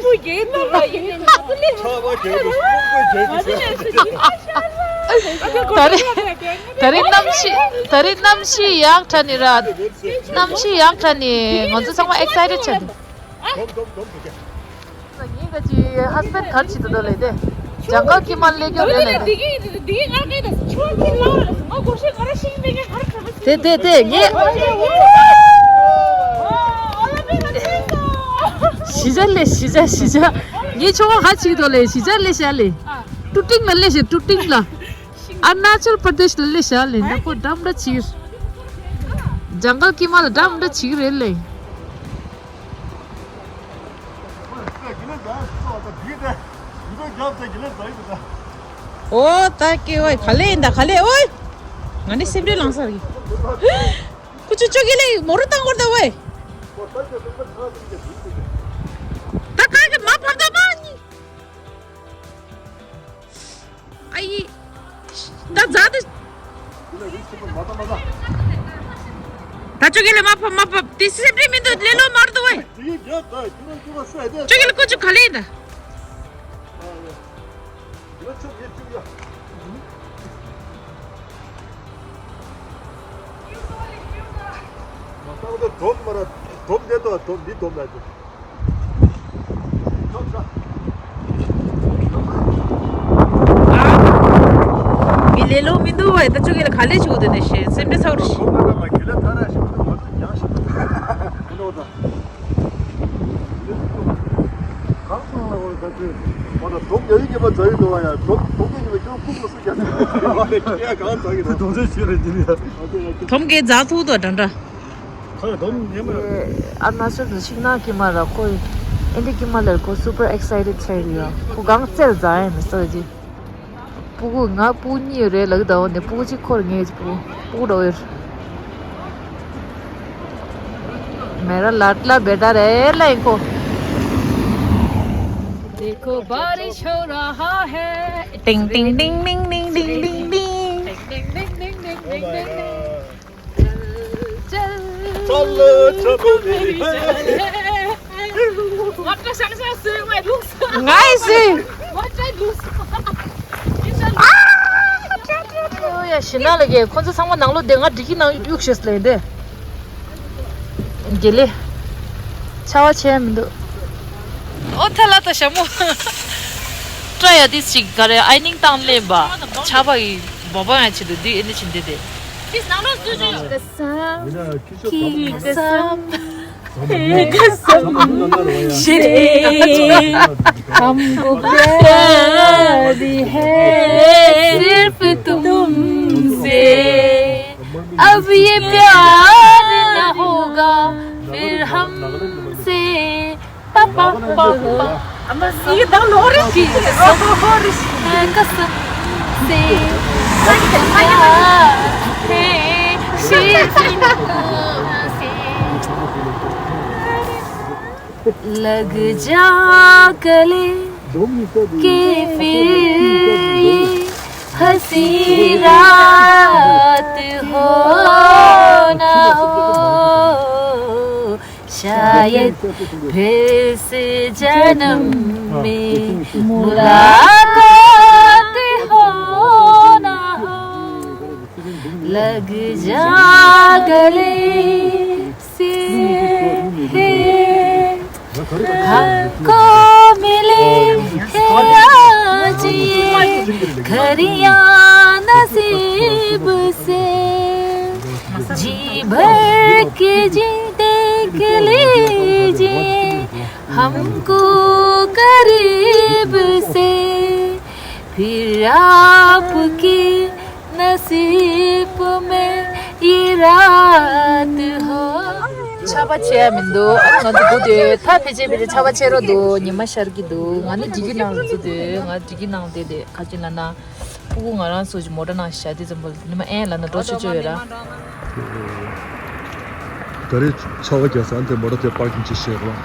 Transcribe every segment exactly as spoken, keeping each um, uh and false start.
ཕྲུ་གུ་རྒྱལ་ནོ་ར་ཡིན། ཕྲུ་གུ་རྒྱལ་ནོ་ཕྲུ་གུ་རྒྱལ་ནོ། ད་རེས་ད་རེས་གནམ་གཤིས་ད་རེས་གནམ་གཤིས་ཡག་དྲགས་ནི་ར། གནམ་གཤིས་ཡག་དྲགས་ནི་ང་ཚོ་ཚང་མ་ཨེག་སའི་ཊེཌ་ཆགས་འདུག་ངེད་ཀྱི་ཧས་བྷེན་ཌི་ག་རེ་བྱེད་འདུག་ལབ་ན་དེ། ཇང་གལ་གྱི་མར་སླེབས་རྒྱུ་རེད་ལབ་ནས། དེ་དེ་དེ་ངས། གཞིས་ཆགས་ལས་གཞིས་ཆགས་གཞིས་ཆགས། ངས་ཁྱོ་ག་ག་བྱེད་འདུག་ལབ། གཞིས་ཆགས་ལས་བཞག་ལས། ཀྲུ་ཀྲིང་ལ་སླེབས་ཤག་ཀྲུ་ཀྲིང་ལ། ཨ་རུ་ན་ཅལ་པར་དེཤ་ལ་སླེབས་ཤག་ལས། ད་ཁོ་འགྲམ་འདྲ་བྱེད། ཇང་གལ་གྱི་མར་ལ་འགྲམ་འདྲ་བྱེད་རེད་ལས། ཨོ་ད་ཀི་ཝའི་ག་ལེ་ཡིན་ད་ག་ལེ་ཨོའི། ང་ནི་སེམས་ཁྲལ་ལངས་ས་རེད། ཁུ་ཆུ་ཅོ་གི་ལེ་མོ་རུ་བཏང་གོ་ད་ཝའི། ད་ག་གི་མ་ཕབ་ད་མ་ནི། ཨ་ཡི། ད་ཛ་དེ། ད་ཅོ་གི་ལེ་མ་ཕབ་མ་ཕབ་དེ་སེམས་ཁྲལ་མི་འདུག་ལེ་ལོ་མ་རུ་ད་ཝའི། ཅོ་གི་ལེ་ཁུ་ཆུ་ག་ལེ་ཡིན་ད། མི་ལེ་ལོ་མི་འདུག་བས། ད་ཅོ་གི་ལ་ག་ལེ་བྱུག་དེ་ནས་ཤེས་སེམས་ཁྲལ་ཚ་བོ་རེད། དོམ་གྱི་རྫ་ཐུག་དོ་འདྲ་འདྲ། ཨ་ན་སོ་ཞིག་ན་ཀི་མ་ར་ཁོ། ཨེ་འདི་ཀི་མ་ལར་ཁོ་སུ་པར་ཨེག་སའི་ཊེཌ་ཆགས་ཡོད། ཁོ་གང་རྩལ་འཛག་ཡ་མི་སོ་ཅི། སྤུ་གུ་ང་སྤུ་གུ་གཉིས་ཡོད་རེད་ལབ་ཀྱི་འདུག་འོ་ནས་སྤུ་གུ་གཅིག་ཁོར་ངས་སྤུ་གུ་སྤུ་གུ་འགྲོ་ཡོད། मेरा लाडला बेटा रे लाइको। देखो बारिश हो रहा है। टिंग टिंग टिंग टिंग टिंग टिंग टिंग टिंग। चल चल चलो मेरी। ང་ཡི་སི། ཨ། ཡ་ཞི་ན་ལ་གེ་ཁོ་ཚོ་ཚང་མ་ནང་ལོགས་དེ་ང་འགྲིག་གི་ནང་གཡུག་ཤེས་ལེ་འདི། དགེ་ལེ། ཆ་བ་ཆེ་མི་འདུག་ཨོ་ཐ་ལ་ད་ཞྭ་མོ། སྐྲ་ཡ་དེ་ཅིག་ག་རེ་ཨའི་ནིང་བཏང་ལེན་པ། ཆ་བ་ཡི་བོ་བ་ཡང་ཆེ་འདུག་འདི་ཨེ་འདི་བྱིན་འདི་དེ། ཁྱི་གསུམ། ཁྱི་གསུམ། हमको प्यार है सिर्फ तुमसे। अब ये प्यार फिर हमसे पा पा पा पा। अम्मा, ये दम हो रही थी। हो रही थी। कसम से। है शीश से। लग जा गले कि फिर ये हंसी रात हो ना हो, शायद फिर से जन्म में मुलाकात हो ना हो। लग जा गले से है हमको मिले हैं आज ये घड़ियां नसीब से। जी भर के जी देख लीजिए हमको करीब से। फिर आपके नसीब में ये रात हो। ཆར་པ་བྱས་མི་འདུག་ང་ཚོ་སྒུག་དུས་ད་ཕལ་ཆེར་ཕལ་ཆེར་ཆར་པ་ཆེ་རོ་འདུག་ཉི་མ་ཤར་གྱི་འདུག་ང་ནི་འགྲིག་གི་ནང་ལ་འཛུལ་དུས་ང་འགྲིག་གི་ནང་བསྡད་དེ་ག་ཅི་ལབ་ན། ཕྲུ་གུ་ང་རང་ཚོ་ཞིག་མོ་ཊ་ནང་བཞག་དེ་ཙམ་པོ་ཉི་མ་ཨེ་ལབ་ན་འགྲོ་ཆོག་ཆོག་ཡོད་ར། ད་རེས་ཆར་པ་རྒྱག་ས་དེ་མོ་ཊ་དེ་པར་ཀིང་ཅིག་བྱས་རོགས།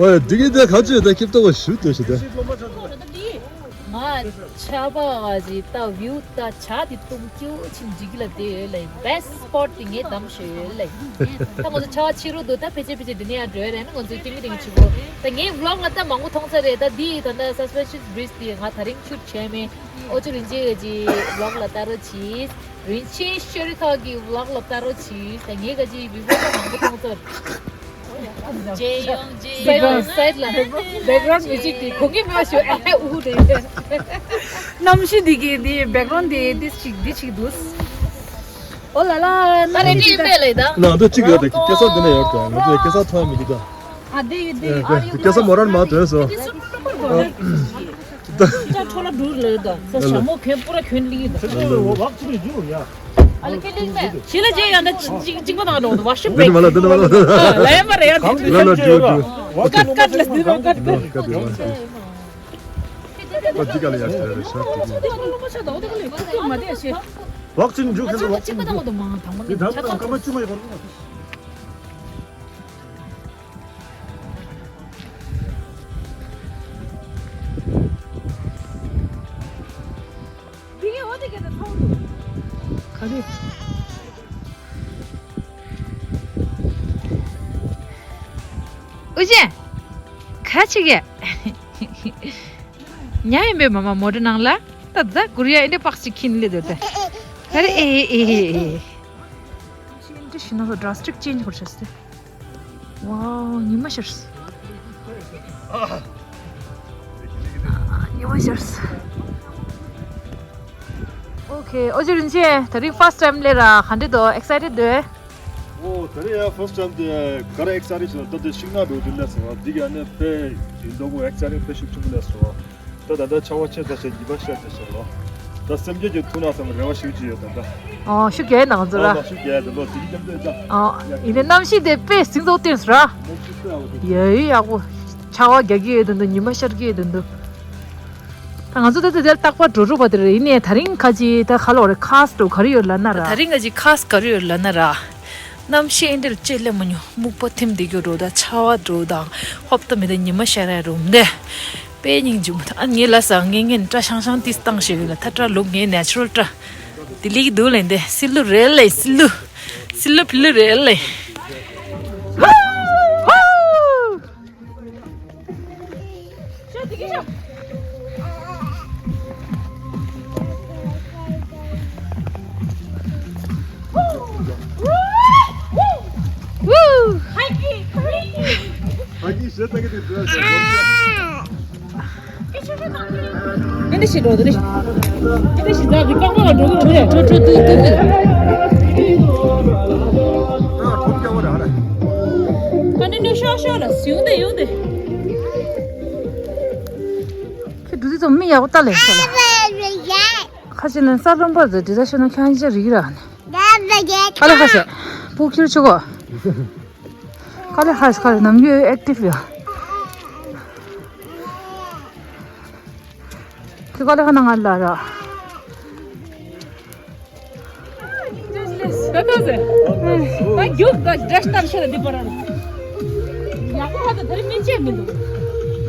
ཝེ། འདི་གི་དེ་ག་ཅི་དེ་ཀིབ་ཏོ་བ་ཞུ་དོ་ཞུ་དེ། ང་ཆར་པ་ཅིག་ད་བིའུ་ད་བྱ་དེ་གཏུམ་སྐྱིད་ཅིག་འགྲིག་གི་ལ་དེ་ལ་བེ་སི་ཊི་སི་པོ་ཊི་དེ་ངས་བདམས་ཤོད་ལ། ད་ང་ཚོ་ཆར་པ་ཆེ་རུ་འདུག་ད་ཕལ་ཆེར་ཕལ་ཆེར་འདི་ནས་ཡར་འགྲོ་ཡ་རེད་ན་ང་ཚོ་ཏིང་ཏིང་ཆུ་བོ། ད་ངའི་བི་ལོག་ལ་ད་མང་པོ་མཐོང་ཚར་རེད། ད་འདི་ད་ད་སི་སི་པེན་ཤན་བི་རི་ཇི་དེ་ང་ད་རིང་ཆུར་བྱས་མེད། ཨོ་ཅོ་རིན་ཆེན་གྱི་བི་ལོག་ལ་ལྟ་རོགས་གྱིས། རིན་ཆེན་ཤེ་རི་ཐོག་གི་བི་ལོག་ལ་ལྟ་རོགས་གྱིས། ད་ངའི་ག་ཅི་བི་ཝར་ད་མང་པོ་མཐོང་ཚར། རྗེ་ཡོང་རྗེ་ཡོང་། སའིཌ་ལ་བེག་རའུན་ཌི་མིའུ་ཟིག་དེ་གོ་གི་མེད་པ་ཞུ། ཨེ་ཧེ་ཨུ་ཧུ་དེ། གནམ་གཤིས་འདི་གི་འདི་བེག་རའུན་ཌི་འདི་འདི་ཅིག་འདི་ཅིག་འདུག་ཨོ་ལ་ལ། ཨ་རེ་ཅི་པེ་ལེ་ད། ན་འདི་གཅིག་ཡོད་དེ་སྐྱེ་ས་འདི་ནས་ཡོད་དོ། ང་ཚོའི་སྐྱེ་ས་ཐོན་མི་འདུག་ད། ཨ་འདི་ཡི་འདི་ཨ་ཡི་སྐྱེ་ས་མོ་རན་མ་དོན་སོ། ཅ་ཁྲོ་ལ་འགྲུར་ལེ་ད། ས་ཞྭ་མོ་གོན་པུ་ར་གོན་ལི་ད། ཨ་ལ་ཀེ་ལིག་མེ། ཤི་ལ་ཇེ་ཡང་ད་ཅིག་ཅིག་པ་དང་ནོ་ཝ་ཤི་འདི་མ་ལ་འདི་མ་ལ། ལ་ཡ་མ་རེ་ཡ་འདི། ལ་ལ་འགྲུར་འགྲུར། ཀད་ཀད་ལ་འདི་རོ་ཀད་ཀད། ཝ་ཅིག་ག་ལ་ཡ་ཤ་རེ་ཤ་ཏི། ཝག་ཅིན་འཇུག་ཁན་ཝག་ཅིན་འཇུག་ཅིག་པ་དང་ནོ་མ་དང་མ་གི་ད་ད་ཀ་མ་ཅུ་མ་ཡོད་པ། འདི་གའི་འོ་དེ་གའི་ད་ཐོག་ཏུ། ག་རེ། ཨུ་ཅེ། ག་ཅི་གེ། ཉ་ཡིན་པས་མ་མ་མོ་ཊ་ནང་ལ། ད་ད་གུར་ཡ་ཨེ་འདྲ་པགས་ཅིག་ཁྱིན་ལེ་དོ་ད། ག་རེ་ཨེ་ཨེ་ཨེ་ཨེ། ཨེ་འདྲ་ཞིག་ན་སོ་ཌ་ར་སི་ཊིག་ཅེན་ཇི་ཧོར་ཤ་སྟེ། ཝའོ། ཉི་མ་ཤར་སོང་། ཉི་མ་ཤར་སོང་། ཨོ་ཁེ། ཨོ་ཅོ་རིན་ཆེན། ད་རིང་ཕར་སི་ཊི་ཊའིམ་སླེབས་ར། ག་འདྲ་འདུག་ཨེག་སའི་ཊེཌ་འདུག་ཨོ་ད་རིང་ཡང་ཕར་སི་ཊི་ཊའིམ་དེ་ག་རེ་ཨེག་སའི་ཊེཌ་ཞིག་ད་དེ་ཤིང་ནགས་འགྲོ་རྒྱུ་ལས་སོང་བ། འདི་ག་ནི་དཔེ་ཡིན་མདོག་གོ་ཨེག་སའི་ཊེཌ་དཔེ་ཤུགས་ཆེན་པོ་ལས་སོང་བ། ད་ད་ལྟ་ཆར་པ་ཆེ་ད་ཆེ་ཉི་མ་ཤར་ཆེ་ཤར་ལོ། ད་སེམས་རྒྱུད་ཀྱི་ཐུགས་སྣང་སམ་རེ་བ་ཞུ་ཅི་ཡོད་ད་ད། ཨོ་ཤུ་གེ་ནང་ཟུར་ཨོ་ར། ད་ཤུ་གེ་ད་ལོ་དེ་གི་ཀྱང་ད་ད། ཨོ་ཡིན་ནའི་གནམ་གཤིས་དེ་དཔེ་ཟིང་འདུག་སྟེ་ར། ཡ་ཡི་ཡག་པོ། ཆར་པ་རྒྱག་གི་ཡོད་དུ་འདུག་ཉི་མ་ཤར་གི་ཡོད་དུ་འདུག་ད་ང་ཚོ་ད་ད་དེར་རྟག་པར་འགྲོ་རུ་བ་དེ་རེད། ཡིན་ནའི་ད་རིང་ཁ་ཅིག་ད་ཁ་ལོ་རེ་ཁ་སི་འགྲོ་ག་རེ་ཡོད་ལབ་ན་ར། ད་རིང་ཁ་ཅིག་ཁ་སི་ག་རེ་ཡོད་ལབ་ན་ར། གནམ་གཤིས་ཨེ་འདྲ་ལ་ཅེ་ལེ་མ་ཉོ་སྨུག་པ་ཐིམ་བསྡད་རྒྱུ་འགྲོ་ད་ཆར་པ་འགྲོ་དང་ཧོབ་ཏ་མི་ད་ཉི་མ་ཤར་ཡ་རུ་མ་དེ། དཔེ་སྙིང་རྗེ་མོ་ད། ཨ་ངའི་ལ་ས་ངེ་ངེ་ནི་སྐྲ་ཤང་ཤང་ཏིས་བཏང་ཞེས་ཡོད་ལ་ད་སྐྲ་ལོ་ངའི་ནེ་ཅུ་རལ་སྐྲ། དེ་ལིག་འདུག་ལེ་འདི་སི་ལུ་རེད་ལེ་སི་ལུ། སི་ལུ་ཕི་ལུ་རེད་ལེ། ཨེ་འདི་ཞིག་འགྲོ་འདི་རེད། ཨེ་འདི་ཞིག་འདྲ་འདི་རྐང་པ་ལ་འགྲོ་གི་འདུག་འགྲོ་འགྲོ་འདུག་འདུག་འདུག་ཨ་ནི་ནི་ཤོག་ཤོག་ལ་ཡོང་དེ་ཡོང་དེ། ཁྱེད་འགྲོ་དུས་ཙམ་མི་ཡག་པོ་ལྟ་ལས་ཤོག་ལ། ཕ་ཆེ་ནས་ས་རོམ་པར་དུ་འདྲི་ད་ཤོད་ན་ཁྱང་ཅི་རིག་ར་ནི། ཀ་ལ་ཁ་ཤས། པུ་ཁྱུར་ཆུ་གོ། ཀ་ལ་ཁ་ཤས་ཁ་ལ་ནམ་རྒྱུན་ཨེག་ཊིབ་ཡོད། ཁི་ཀ་ལ་ཁ་ན་ང་ལ་ར།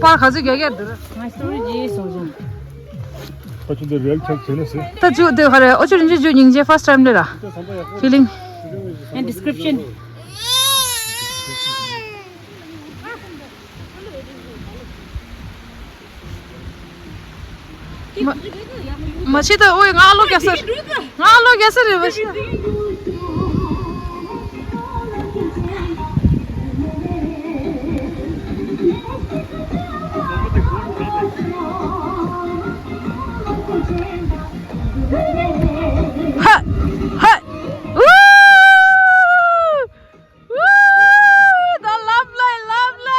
པར་ག་ཚོད་རྒྱག་རྒྱག་འདི་ར། ང་སི་ཊོ་རི་རྗེས་སོང་ཞིང་། ཁ་ཆུ་འདི་རེལ་ཆགས་བྱས་ན་ཟེར། ད་ཇུ་དེ་ག་རེ་ཨོ་ཆུ་རིན་ཆེན་ཇུ་སྙིང་རྗེ་first time་ལས་ར། ཕི་ལིང་། And description. མ་མ་ཤི་ད་ཨོའི་ང་ལོ་རྒྱ་སར། ང་ལོ་རྒྱ་སར་རེད་མ་ཤི། ཧ། ཧ། ཨུ། ཨུ། ད་ལབ་ལེ་ལབ་ལེ།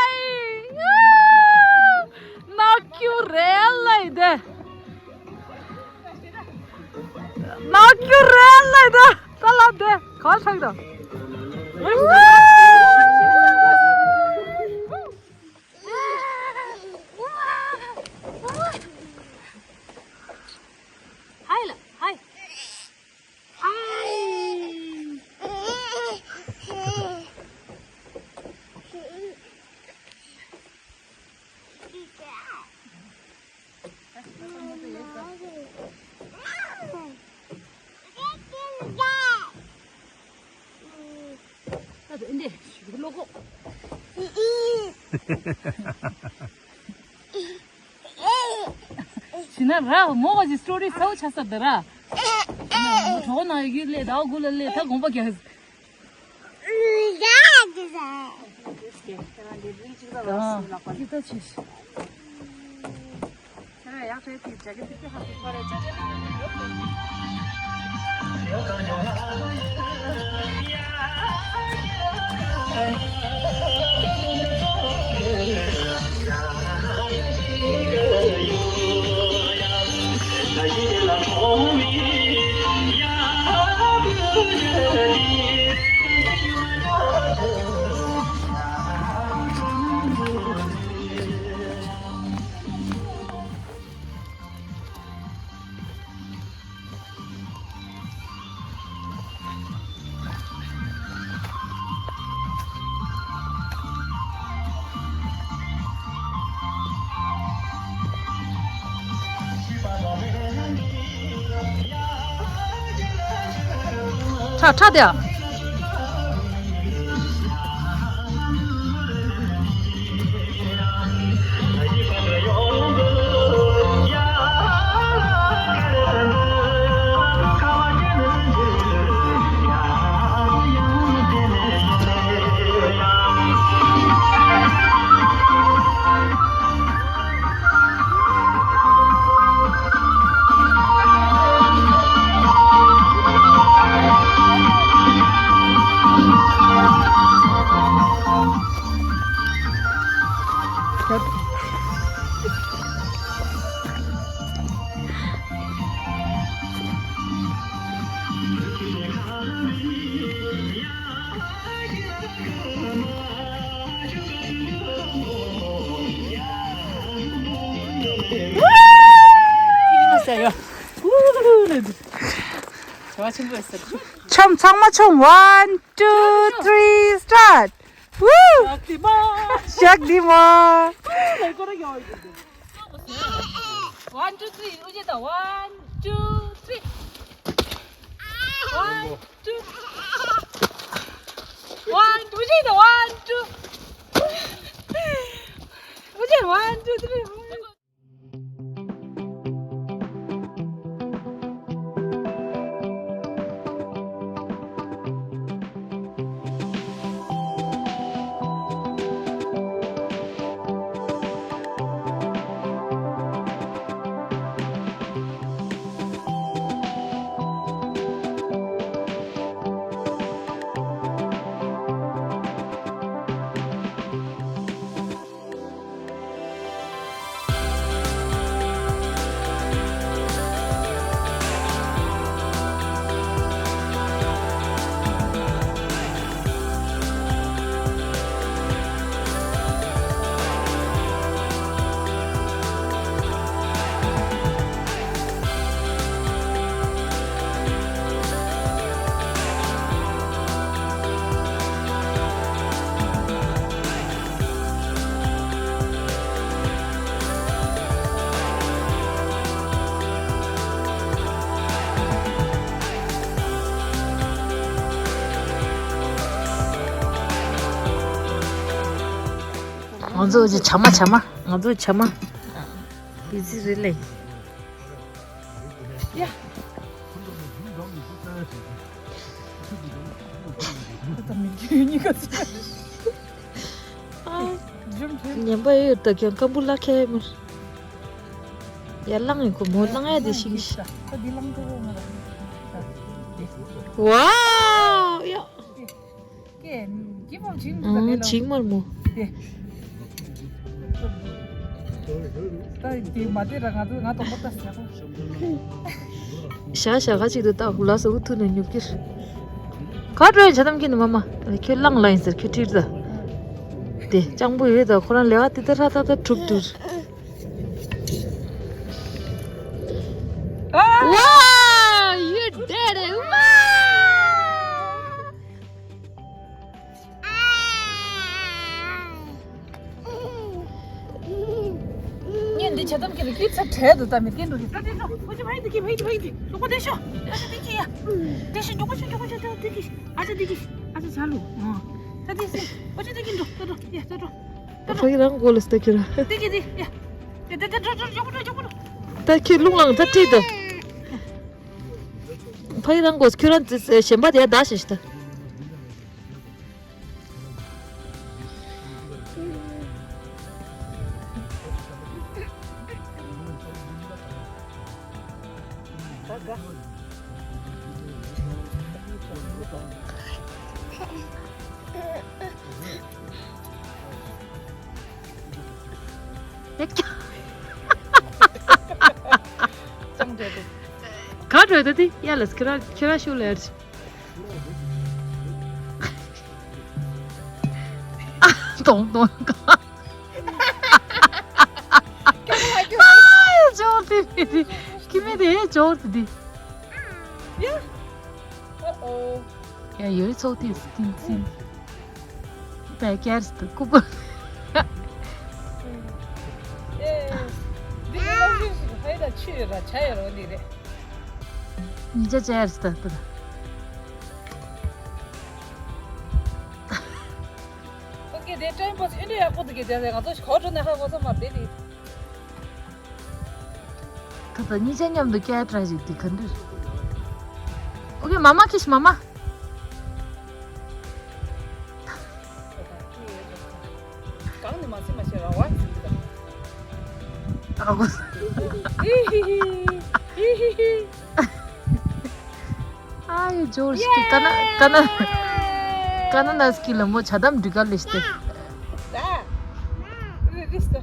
ཨུ། ནག་ཁྱུ་རེད་ལེ་དེ། ནག་ཁྱུ་རེད་ལེ་དེ། ད་ལབ་དེ་ག་ལ་ཧྲག་ད། ཧའི་ལ་ཧའི། ད་དུ་ཨིན་དེ་ཞུ་གི་ལོ་གོ། ཤི་ན་ར་མོ་ག་ཅི་སི་ཊོ་རི་སའུ་ཆ་ས་དེ་ར། ཤི་ན་མོ་གྲོགས་ན་ཡོད་ཀྱི་ལས་ད་གུ་ལ་ལས་ད་དགོངས་པ་རྒྱག། ཨ། ཁྱི་ལྟ་ཆེ་ཤི། ཁྲ་ཁྲ་དེ། ཆོམ་ཚང་མ་ཆོམ། One, two, three, start. Woo! ཤཀྟི་མ། ཤཀྟི་མ། One, two, three. ཨུ་ཅེ་ད། One, two, three. One, two. One, two, ཨུ་ཅེ་ད། One, two. ཨུ་ཅེ། One, two, three. ང་ཚོ་ཅི་བྱ་མ་བྱ་མ། ང་ཚོ་བྱ་མ། བི་ཛི་རེད་ལེ། ཡ། ད་མི་རྒྱུ་གཉིས་ཀ་ཟེར། ཨ། ཉན་པ་ཡོད་ད་ཀྱང་སྐམ་པོ་ལ་ཁེ་མར། ཡར་ལངས་ཡིན་ཁོ་མོ་ལངས་ཡ་དེ་ཤིང་ཤ། ད་འདི་ལངས་ཐུབ་པོ་ང་ལ། ཝའོ་ཡ། ཀེ་གི་མོ་ཇིང་དུ་ད་ལེ་ལོ། ཇིང་མར་མོ། དེ། ད་དེ་མ་དེ་ར་ང་ཚོ་ང་དང་པོ་ད་ཟེར་གོ། ཞག་ཞག་ག་ཅིག་ཏུ་ལྟ་ལ་སོ་ཐུ་ནས་ཉོབ་ཀྱིར། ག་འགྲོ་ཡ་བྱ་དམ་ཀྱི་ནི་མ་མ། ཁྱོད་ལངས་ལ་ཡིན་ཟེར་ཁྱོད་ཁྲིར་ད། དེ་སྤྱང་པོ་ཡོད་ད་ཁོ་རང་ལེ་བ་དེ་ད་ར་ད་ད་གྲུབ་གྲུབ། Wow, you did it! Wow! ངས་འདི་བྱ་དམ་གྱི་རིགས་ཀྱི་ཚབ་བྲལ་དུ་བཏང་མི་སྐད་འགྲོ་གི་ད་དེ་འགྲོ་ཁོ་ཅི་མ་ཡིན་འདི་གི་མ་ཡིན་འདི་མ་ཡིན་འདི་ལོག་པ་དེ་ཤོ་ཨ་ཤ་དེ་གི་ཡ་དེ་ཤོ་མགྱོགས་པོ་ཤོ་མགྱོགས་པོ་ཤོ་དེ་གི་ཨ་ཤ་དེ་གི་ཨ་ཤ་ཆ་ལུ་ཨ་ད་དེ་སི་ཁོ་ཅི་དེ་གི་འགྲོ་ད་འགྲོ་ཡ་ད་འགྲོ་ད་འགྲོ་ཕ་གི་རང་མགོ་ལ་སྟ་ཁྱེར་དེ་གི་དེ་ཡ་དེ་དེ་དེ་འགྲོ་འགྲོ་མགྱོགས་པོ་འགྲོ་མགྱོགས་པོ་འགྲོ། ད་ཁྱེད་རླུང་ལངས་ད་ཁྲིད་ད། ཕ་གི་རང་མགོ་ཁྱོད་རང་གཞན་པ་དེ་ཡ་ད་ཤ་ཤ་ད། ག་འགྲོ་ད་དེ་ཡ་ལ་ཁྱོད་རང་ཁྱོད་རང་ཤུགས་ལ་ཡར། དོང་དོང་ཀ་ཅོར་ཏི་ཏི་ཏི། ཁྱི་མི་དེ་ཅོར་ཏི་ཏི། ཡ། ཨོ་ཨོ། ཡ་ཡོད་ཚོགས་ཏི་སི་ཏིན་སིན། པའི་ཀེར་སི་ཏི་ཀུ་པ། ཨེ། འདི་གི་ལོ་རྒྱུས་ཤིག་ཧའི་ད་ཆུ་ཡོད་ར་ཆ་ཡོད་ར་འདི་རེད། ཉིན་ཅ་ཅེར་སི་ད་ད། ཁོ་གི་དེ་ཀྲེན་པོ་ཨིན་དྲ་ཡག་པོ་འདུག་གི་དེ་ང་ཚོ་གོ་འགྲོ་ན་ཧ་གོ་ས་མ་རེད་དེ། ཁ་ཚ་གཉིས་ཆ་མཉམ་དུ་སྐད་གྲགས་ཤིག་དེ་ག་འདྲ། ཨོ་ཀེ་མ་མ་ཁྱི་ཤི་མ་མ། གང་ནས་མ་སེམས་མ་ཤེས་ར་བ་ཟིན་གི་ད། ཨ་གོ། ཧི་ཧི་ཧི། ཧི་ཧི་ཧི། ཨ་ཡོ་ཇོར་སྐི་ཀ་ན་ཀ་ན་ཀ་ན་ན་སྐི་ལ་མོ་ཆ་དམ་འདྲི་ག་ལེ་སྟེ། ད། རི་རི་སྟེ།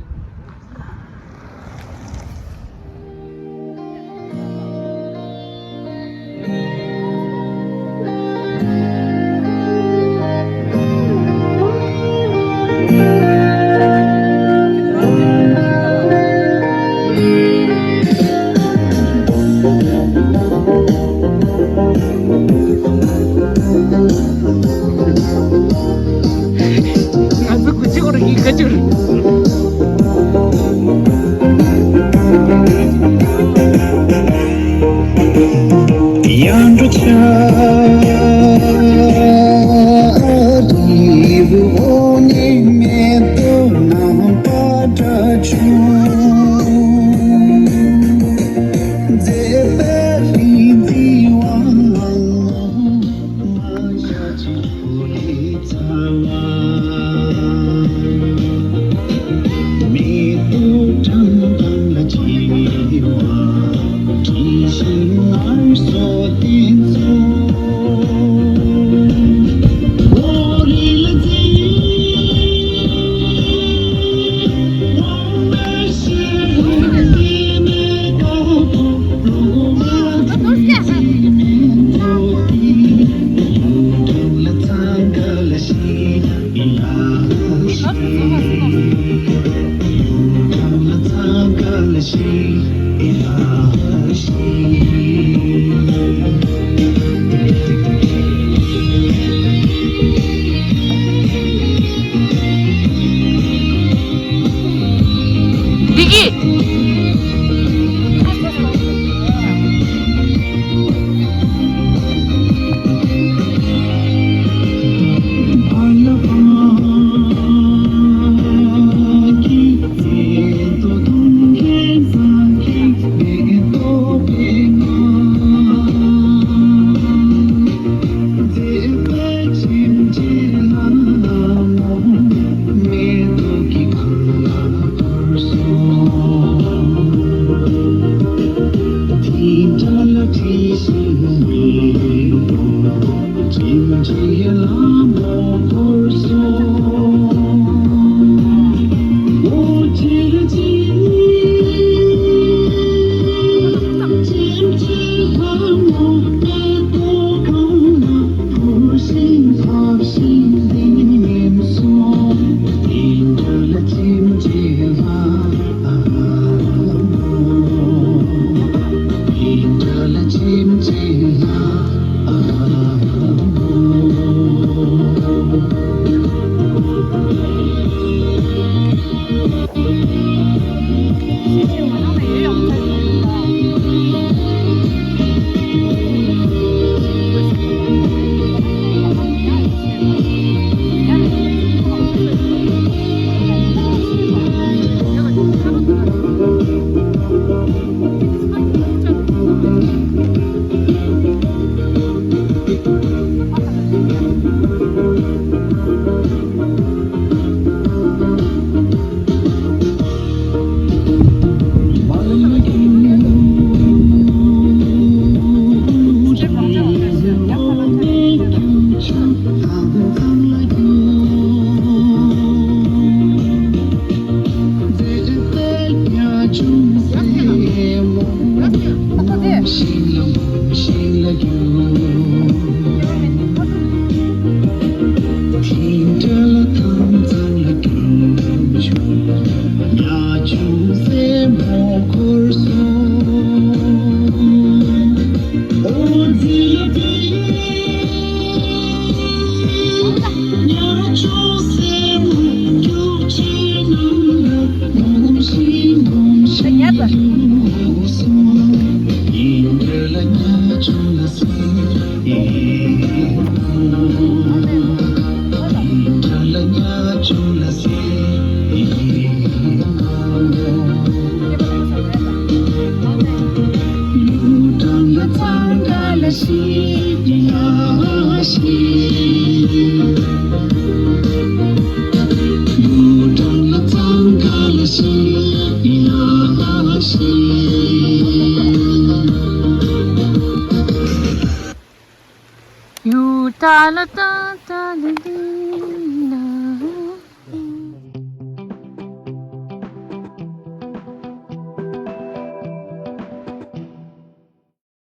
ཡུ་ཏ་ལ་ཏ་ཏ་ལ་ཏི།